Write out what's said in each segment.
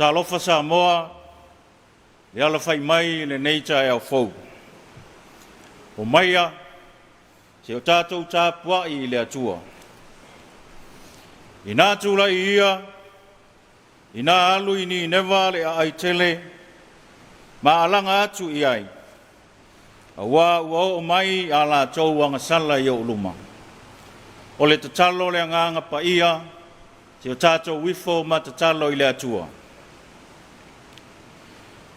Talofa Samoa, e alafai mai i lenei taeao fou. Omaia, se o tatou tapuai i le Atua. Ina tulai ia, ina alu i Nineva le aai tele, ma alaga atu i ai, auā ua oo mai a latou agasala i ou luma. O le tatalo le agaga paia, Si o tatou ifo ma tatalo i le Atua.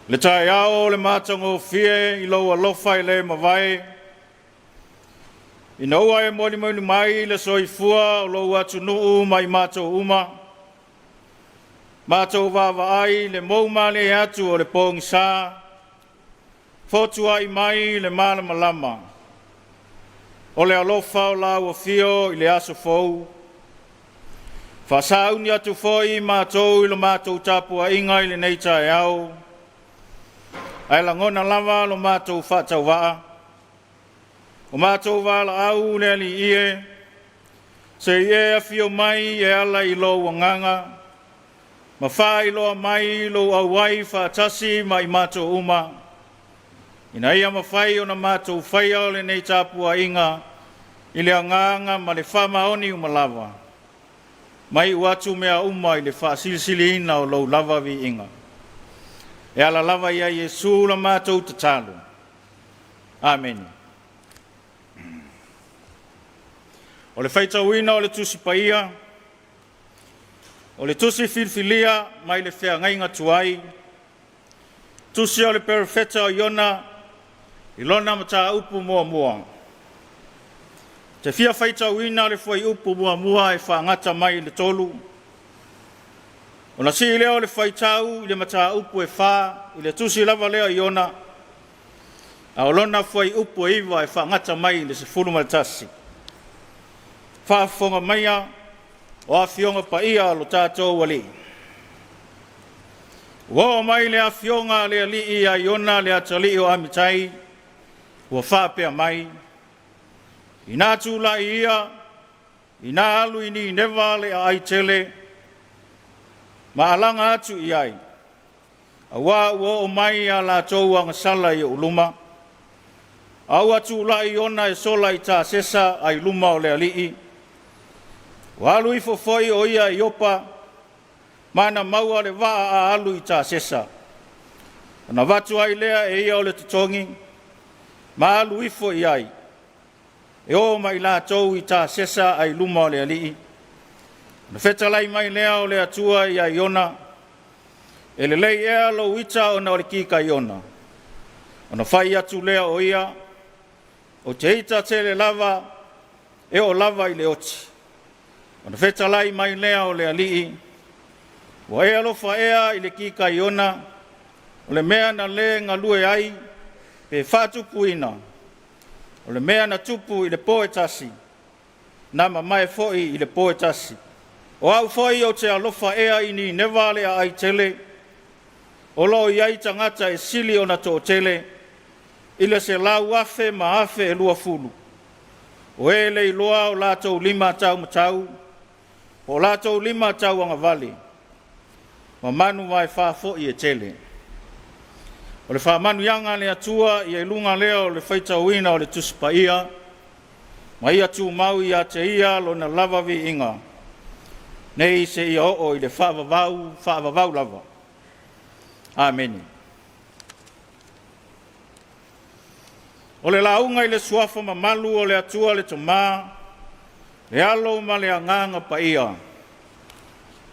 Le taeao o le matagofie i lou alofa e le mavae, ina ua e molimoli mai le soifua o lou atunuu ma i matou uma, matou vaavaai i le moumalie atu o le pogisa, fotuai mai le malamalama o le alofa o lau afio i le aso fou. Faasauni atu foi matou i le matou tapuaiga i lenei taeao, ae lagona lava lo matou faatauvaa, o matou valaau le Alii e, se i e afio mai e ala i lou agaga, ma faailoa mai lou auai faatasi ma i matou uma, ina ia mafai ona matou faia o lenei tapuaiga i le agaga ma le faamaoni uma lava, mai iu atu mea uma i le faasilisiliina o lou lava viiga. E ala lava ia Iesu la matou tatalo. Amene. O le faitauina o le Tusi Paia, o le tusi filifilia mai le feagaiga tuai, tusi o le perofeta o Iona i lona mataupu muamua. Te fia faitauina le fuaiupu muamua e faagata mai i le 3, ona sii lea o le faitau i le mataupu e 4 i le tusi lava lea o Iona, a o lona fuaiupu e 9 e faagata mai i le 11. Faafofoga maia o Afioga paia a lo tatou Alii. Ua oo mai le afioga a le Alii ia Iona le atalii o Amitai, ua faapea mai, ina tulai ia, ina alu i Nineva le aai tele, ma alaga atu i ai, auā ua oo mai a latou agasala i ou luma. A ua tulai Iona e sola i Tasesa ai luma o le Alii. Ua alu ifo foi o ia i Iopa, ma na maua le vaa a alu i Tasesa. Ona avatu ai lea e ia o le totogi, ma alu ifo i ai, e o ma i latou i Tasesa ai luma o le Alii. Ona fetalai mai lea o le Atua ia Iona, e lelei ea lou ita ona o le kika Iona? Ona fai atu lea o ia, o te ita tele lava, e oo lava i le oti. Ona fetalai mai lea o le Alii, ua e alofa ea i le kika Iona, o le mea na le galue ai, pe faatupuina, o le mea na tupu i le po e tasi, na mamae foi i le po e tasi. O au foi ou te alofa ea i Nineva le aai tele, o lo o i ai tagata e sili ona toatele, i le 100,000 ma 1,020, o e le iloa o latou lima taumatau, o latou lima tauagavale, ma manu vaefa foi e tele. O le faamanuiaga a le Atua ia i luga lea o le faitauina o le Tusi Paia, ma ia tumau ia te ia lona lava viiga, nei seia oo i le faavavau faavavau lava. Amene. O le lauga i le suafa mamalu o le Atua le Tama, le Alo ma le Agaga Paia.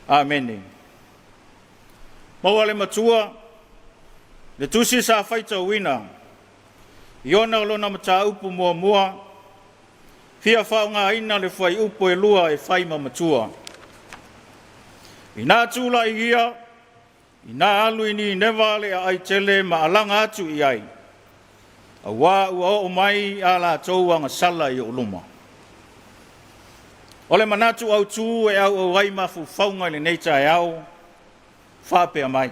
Amene. Maua le Matua, le tusi sa faitauina, Iona o lona mataupu muamua, fia faaaogaina le fuaiupu e 2 e fai ma matua. Ina tulai ia, ina alu i Nineva le aai tele ma alaga atu i ai, auā ua oo mai a latou agasala i ou luma. O le manatu autu e auau ai mafaufauga i lenei taeao, faapea mai,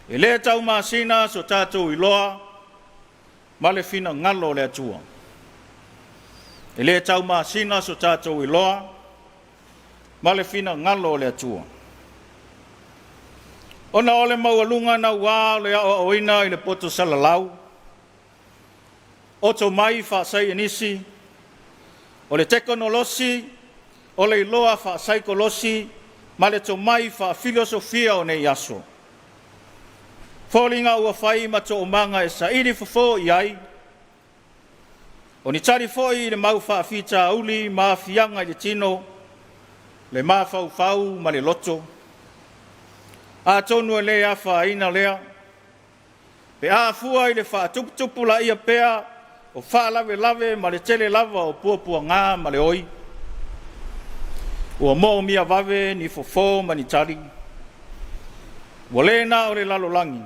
e le taumasina so tatou iloa ma le finagalo o le Atua. E le taumasina so tatou iloa ma le finagalo o le Atua. Ona o le maualuga nauā o le aoaoina i le poto salalau, oto mai faasaienisi, o le tekonolosi, o le iloa faasaikolasi ma le tomai faafilosofia o nei aso. Foliga ua fai ma toomaga e saili fofo i ai, o ni tali foi i le mau faafitauli ma aafiaga i le tino, le mafaufau ma le loto. Atonu e le afaina lea, pe a fua i le faatuputupulaia pea o faalavelave ma le tele lava o puapuaga ma le oi. Ua moomia vave ni fofo ma ni tali. Ua le na o le lalolagi,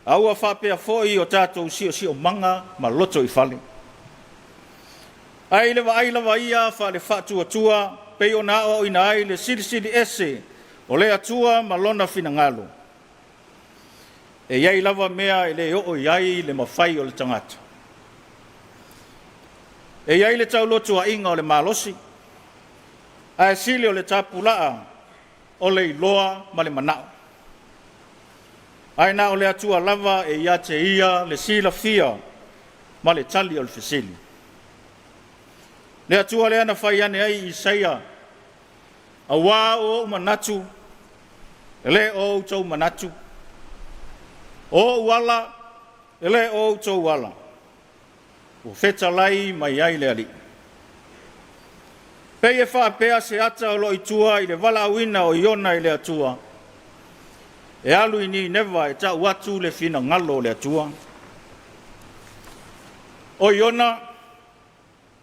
a ua faapea foi o tatou siosiomaga ma lotoifale. Ae i le vaai lava ia faale-faatuatua pei ona aoaoina ai le Silisili Ese o le Atua ma Lona finagalo, e i ai lava mea e le oo i ai le mafai o le tagata. E i ai le taulotuaiga o le malosi, ae sili o le tapulaa o le iloa ma le manao. Ae na o le Atua lava e ia te Ia le silafia ma le tali o le fesili. Le Atua lea na fai ane ai i Isaia, auā o ou manatu, e le o outou manatu, o ou ala, e le o outou ala, ua fetalai mai ai le Alii. Pei e faapea se ata o lo o i tua i le valaauina o Iona e le Atua, e alu i Nineva e tau atu le finagalo o le Atua. O Iona,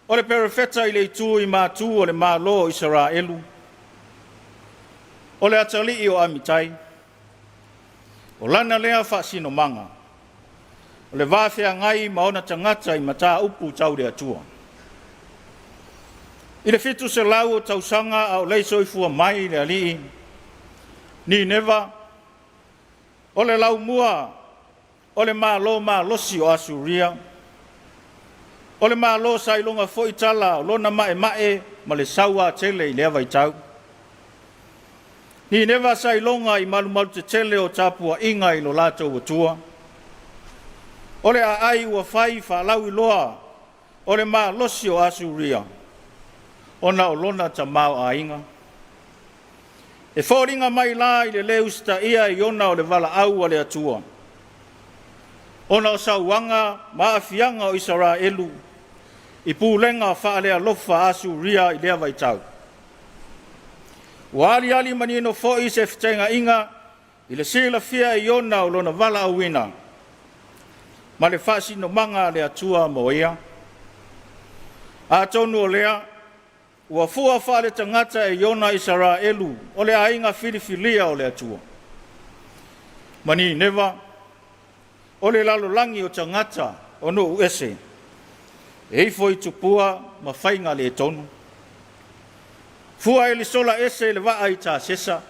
o le perofeta i le itu i matu o le Malo o Isaraelu, o le atalii o Amitai. O lana lea faasinomaga, o le va feagai ma ona tagata i mataupu tau le Atua. I le 700 o tausaga a o le i soifua mai le alii Nineva, o le laumua o le Malo malosi o Asuria, o le Malo sa iloga foi tala o lona maemae ma le sauatele i lea vaitau. Nineva sa iloga i malumalu tetele o tapuaiga i lo latou Atua. O le aai ua fai faalauiloa o le malosi o Asuria ona o lona tamaoaiga. E foliga mai la i le lē usitaia e Iona o le valaau a le Atua, ona o sauaga ma aafiaga o Isaraelu i pulega faalealofa a Asuria i lea vaitau. Ua aliali manino foi se feteenaiga i le silafia e Iona o lona valaauina ma le faasinomaga a le Atua mo ia. Atonu o lea ua fua faaletagata e Iona Isaraelu o le aiga filifilia o le Atua, ma Nineva o le lalolagi o tagata o nuu ese, e ifo i tupua ma faiga le tonu. Fua e le sola ese le vaa i Tasesa,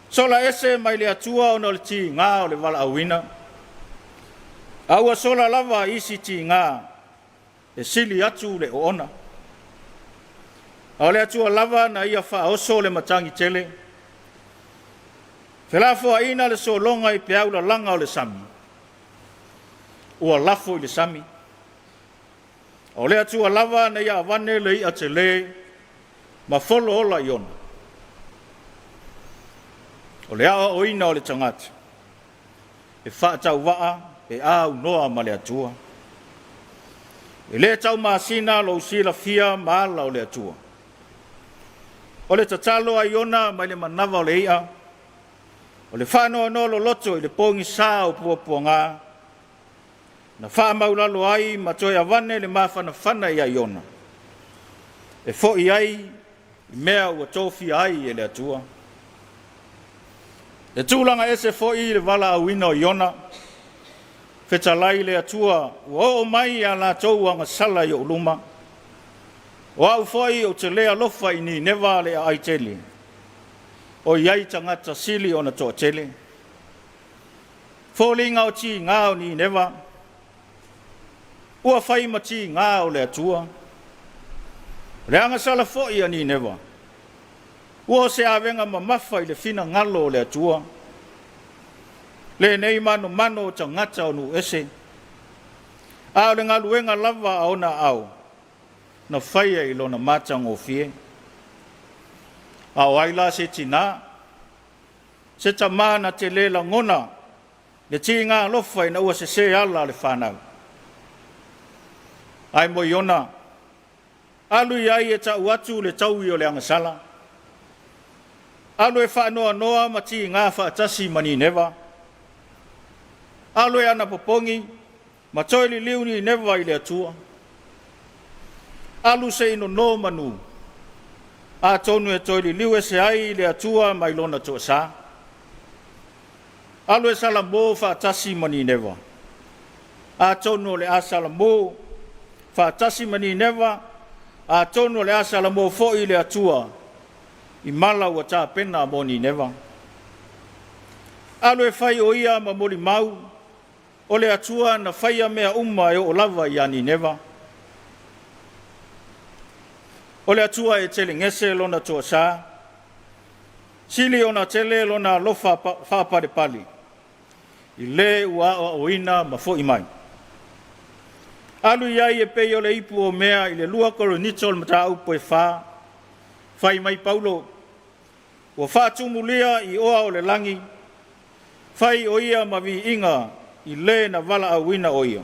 sola ese mai le Atua ona o le tiga o le valaauina, a ua sola lava isi tiga e sili atu le oona. A o le Atua lava na ia faaoso le matagi tele, felafoaiina le sologa i peau lalaga o le sami, ua lafo i le sami. O le Atua lava na ia avane le i'a telē ma folo ola Iona. O le aoaoina o le tagata, e faatauvaa e aunoa ma le Atua. E le taumasina lou silafia ma ala o le Atua. O le tatalo a Iona mai le manava o le i'a, o le faanoanoa loloto i le pogisa o puapuaga, na faamaulalo ai ma toe avane le mafanafana ia Iona, e foi ai i mea ua tofia ai e le Atua. E tulaga ese foi le valaauina o Iona, fetalai le Atua, ua oo mai a latou agasala i ou luma. O au foi ou te le alofa i Nineva le aai tele, o i ai tagata sili ona toatele. Foliga o tiga o Nineva, ua fai ma tiga o le Atua. O le agasala foi a Nineva, ua o se avega mamafa i le finagalo o le Atua. Lenei manomano o tagata o nuu ese, a o le galuega lava a ona aao, na faia i lona matagofie. A o ai la se tinā, se tamā na te le lagona le tiga alofa ina ua sesē ala le fanau? Ae mo Iona, Alu i ai e ta'u atu le taui o le agasala. Alu e faanoanoa ma tiga faatasi ma Nineva. Alu e anapopogi ma toe liliu Nineva i le Atua. Alu se i nonomanu, atonu e toe liliu ese ai le Atua mai lona toasā. Alu e salamo faatasi ma Nineva, atonu o le a salamo faatasi ma Nineva, atonu o le a salamo foi le Atua i mala ua tapena mo Nineva. Alu e fai o ia ma molimau o le Atua na faia mea uma e oo lava ia Nineva. O le Atua e telegese lona toasā, sili ona tele lona alofa faapalepale, i le ua aoaoina ma foi mai. Alu i ai e pei o le ipu o mea i le 2 Korinito o le mataupu e 4, fai mai Paulo, ua faatumulia i oa o le lagi, fai o ia ma viiga i le na valaauina o ia.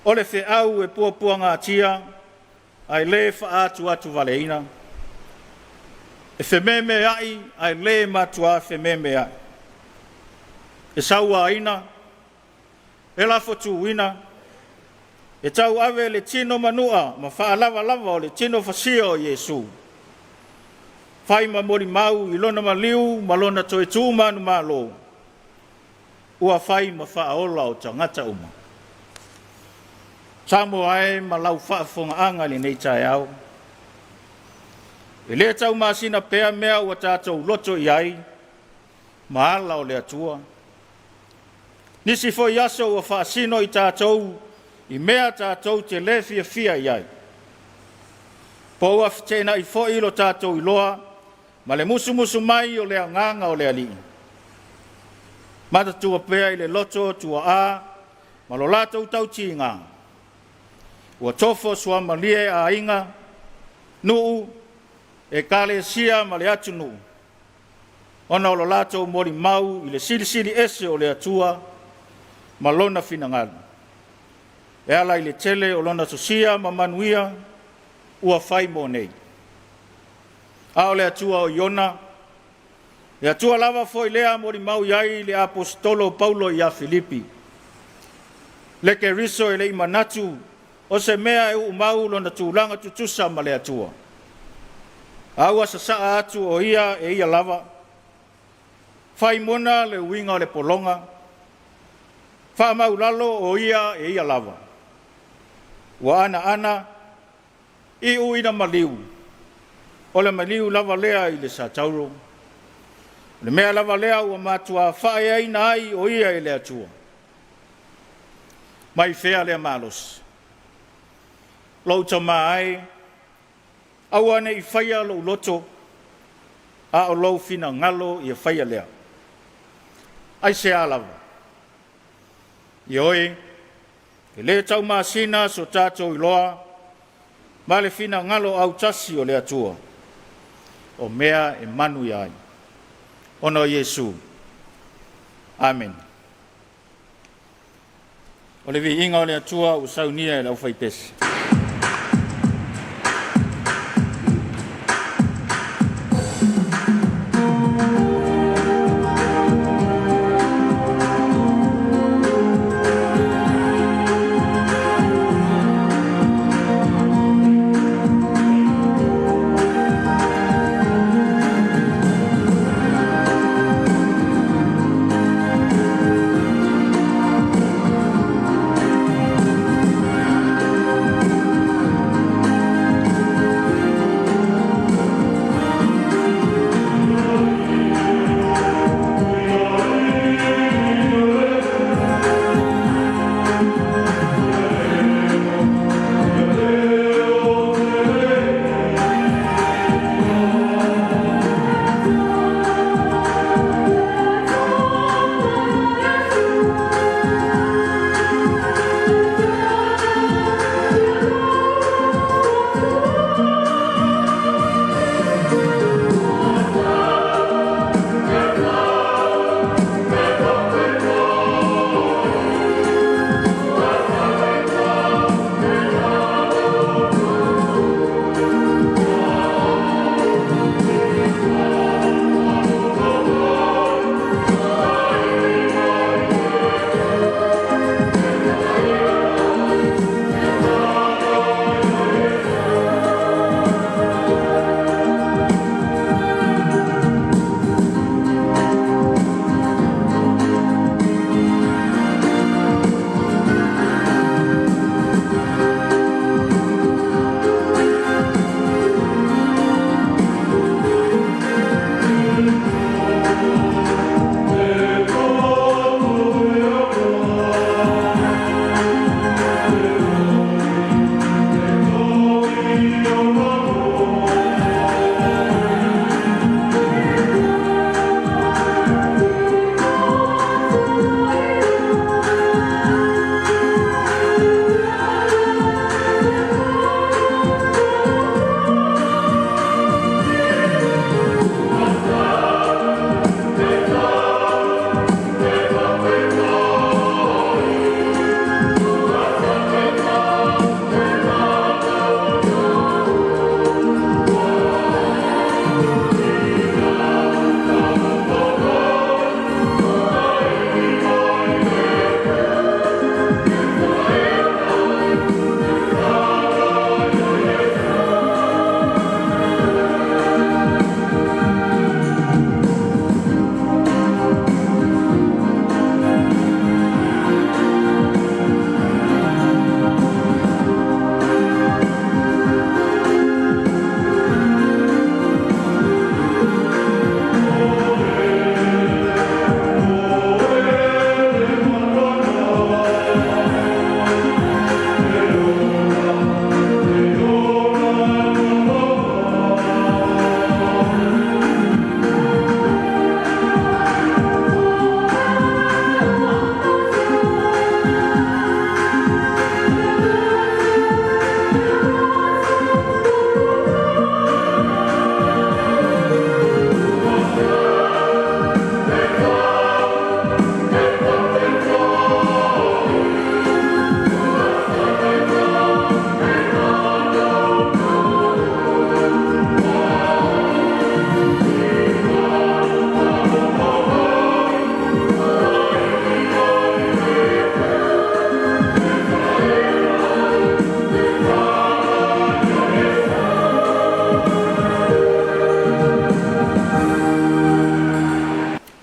O le feau e puapuagatia ae le faaatuatuvaleina. E fememeai ae le matuā fememeai. E sauaina, e lafotuina, e tauave le tino manua ma faalavalava o le tino fasia o Iesu, fai ma molimau i lona maliu ma lona toe tu manumalo, ua fai ma faaola o tagata uma. Samoa e ma lau faafofogaaga i lenei taeao, e le taumasina pea mea ua tatou loto i ai ma ala o le Atua. Nisi foi aso ua faasino i tatou i mea tatou te le fiafia i ai, po ua feteenai foi lo tatou iloa ma le musumusu mai o le Agaga o le Alii. Manatua pea i le loto tuaa ma lo latou tautiga, ua tofo suamalie aiga, nuu, ekalesia ma le atunuu, ona o lo latou molimau i le Silisili Ese o le Atua ma Lona finagalo, e ala i le tele o Lona sosia ma manuia ua fai mo nei. A o le Atua o Iona, le Atua lava foi lea molimau i ai le Aposetolo o Paulo ia Filipi, le Keriso e le i manatu o se mea e uumau lona tulaga tutusa ma le Atua, a ua sasaa atu o ia e ia lava, fai mona le uiga o le pologa, faamaulalo o ia e ia lava, ua anaana, iu ina maliu, o le maliu lava lea i le satauro. O le mea lava lea ua matuā faaeaina ai o ia e le Atua. Mai fea lea malosi? Lou tama e, aua ne i faia lou loto, a o lou finagalo ia faia lea. Aisea lava? Ioe, e le taumasina so tatou iloa ma le finagalo autasi o le Atua, o mea e manuia ai. Ona o Iesu. Amene. O le viiga o le Atua ua saunia e le aufaipese.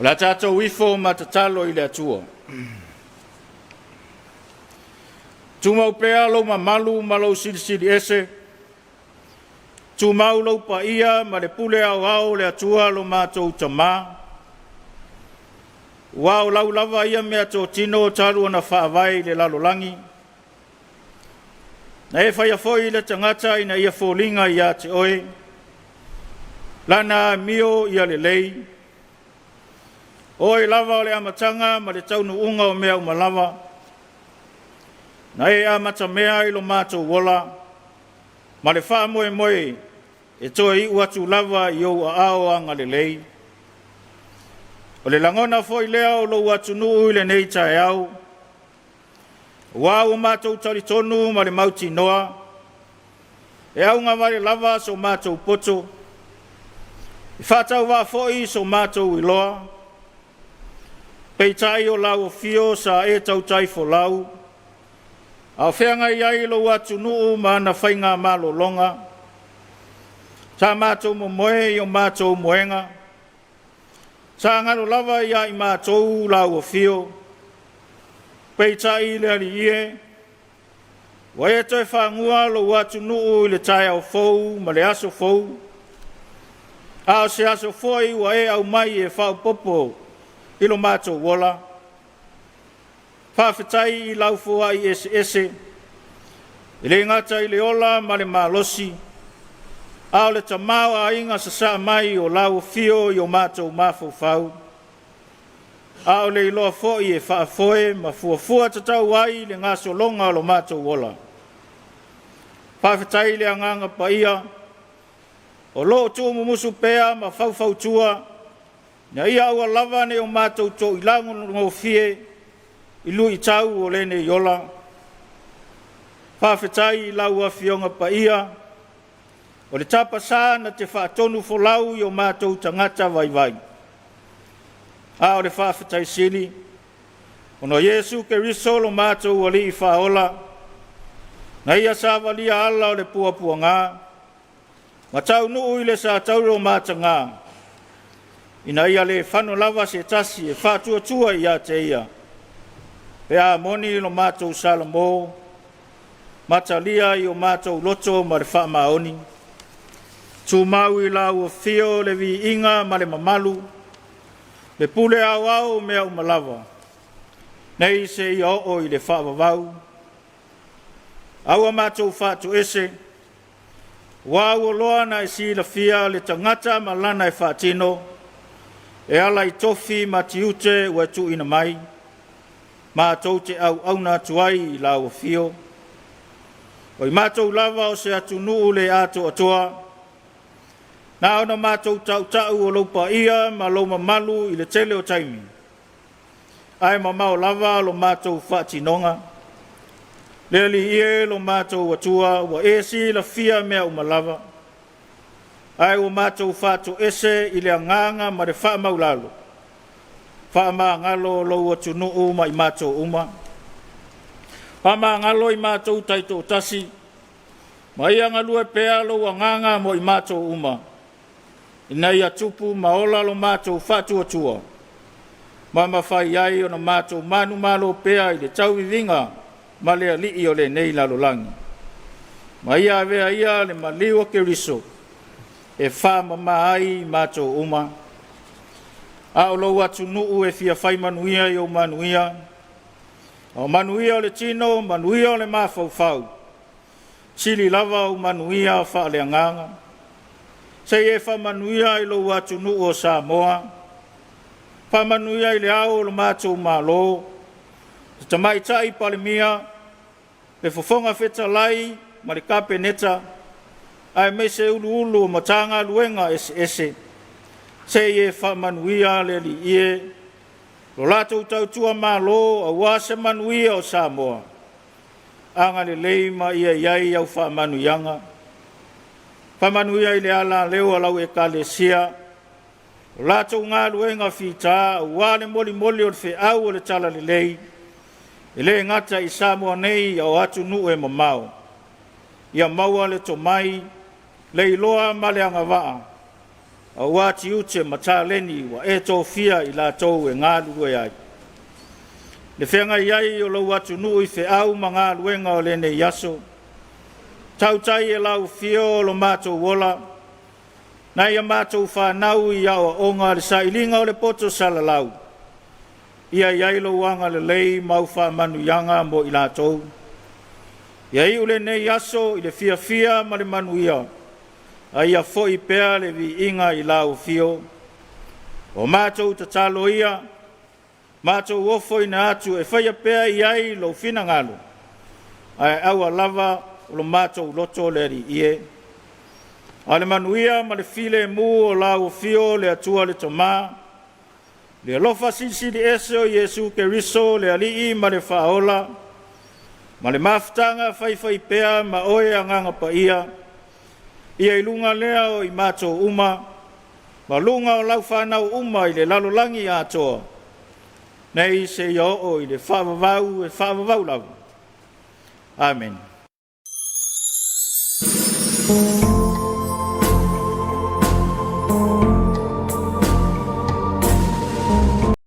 O le a tatou ifo ma tatalo i le Atua. Tumau pea lou mamalu ma lou silisili ese, tumau lou paia ma le pule aoao o le Atua lo matou Tamā, ua o lau lava ia meatotino talu ona faavae i le lalolagi, na e faia foi le tagata ina ia foliga ia te oe, lana amio ia lelei, o oe lava o le amataga ma le taunuuga o mea uma lava, na e amatamea i lo matou ola, ma le faamoemoe e toe iu atu lava i ou aao agalelei. O le lagona foi lea o lou atunuu i lenei taeao, aua ua matou talitonu ma le mautinoa, e augavale lava so matou poto, e faatauvaa foi so matou iloa, peitai o lau afio sa e tautai folau, a o feagai ai lou atunuu ma ana faigamalologa, sa matou momoe i o matou moega, sa galo lava ia i matou lau afio, peitai le Alii e, ua e toe fagua lou atunuu i le taeao fou ma le aso fou, a o se aso foi ua e aumai e faaopoopo i lo matou ola. Faafetai i lau foai eseese, e le gata i le ola ma le malosi, a o le tamaoaiga sasaa mai o lau afio i o matou mafaufau, a o le iloa foi e faafoe ma fuafua tatau ai le gasologa o lo matou ola. Faafetai i le Agaga Paia o lo o tuumumusu pea ma faufautua, ina ia aua lava ne i o matou toilagogofie i luitau o lenei ola. Faafetai i lau Afioga Paia, o le tapasa na te faatonufolau i o matou tagata vaivai. A o le faafetai sili, ona o Iesu Keriso lo matou Alii Faaola, na Ia savalia ala o le puapuaga, ma taunuu i le satauro mataga, ina ia le fano lava se tasi e faatuatua ia te Ia, pe a moni lo matou salamo ma talia i o matou loto ma le faamaoni. Tumau i lau afio le viiga ma le mamalu, le pule aoao o mea uma lava, nei seia oo i le faavavau. Aua matou faatoese, ua ua loa ona e silafia le tagata ma lana e faatino, e ala i tofi ma tiute ua e tuuina mai, matou te auauna atu ai i lau afio. O i matou lava o se atunuu le atoatoa, na ona matou tautau o lou paia ma lou mamalu i le tele o taimi, ae mamao lava lo matou faatinoga. Le Alii e lo matou Atua, ua e silafia mea uma lava, ae ua matou faatoese i le agaga ma le faamaualalo, faamagalo lou atunuu ma i matou uma. Faamagalo i matou taitoatasi, ma ia galue pea lou agaga mo i matou uma, ina ia tupu ma ola lo matou faatuatua, ma mafai ai ona matou manumalo pea i le tauiviga ma le Alii o lenei lalolagi. Ma ia avea ia le maliu o Keriso e faamama ai i matou uma. A o lou atunuu e fia fai manuia i ou manuia, o manuia o le tino, manuia o le mafaufau, sili lava ou manuia faaleagaga. Seia e faamanuia i lou atunuu o Samoa, faamanuia i le Ao o lo matou Malo, le Tamaitai Palemia, le Fofoga Fetalai ma le Kapeneta, aemaise uluulu o Matagaluega eseese. Seia e faamanuia le Alii e, lo latou tautua malo aua se manuia o Samoa, agalelei ma ia i ai au faamanuiaga. Faamanuia i le alaleo a lau Ekalesia, o latou galuega fita aua le molimoli o le feau o le talalelei, e le gata i Samoa nei a o atunuu e mamao. Ia maua le tomai, le iloa ma le agavaa Auā tiute ma taleni ua e tofia i latou e galulue ai. Le feagai ai o lou atunuu i feau ma galuega o lenei aso, tautai e lau afio lo matou ola, nai a matou fanau i aoaoga le sailiga o le poto salalau, ia i ai lou agalelei ma au faamanuiaga mo i latou. Ia iu lenei aso i le fiafia ma le manuia, a ia foi pea le viiga i lau afio. O matou tatalo ia, matou ofoina atu e faia pea i ai lou finagalo, ae aua lava o lo matou loto le Alii e. A o le manuia ma le filemu o lau afio le Atua le Tama, le alofa Silisili Ese o Iesu Keriso le Alii ma le Faaola, ma le mafutaga faifaipea ma oe Agaga Paia, ia i luga lea o i matou uma, ma luga o lau fanau uma i le lalolagi atoa, nei seia oo i le faavavau e faavavau lava. Amene.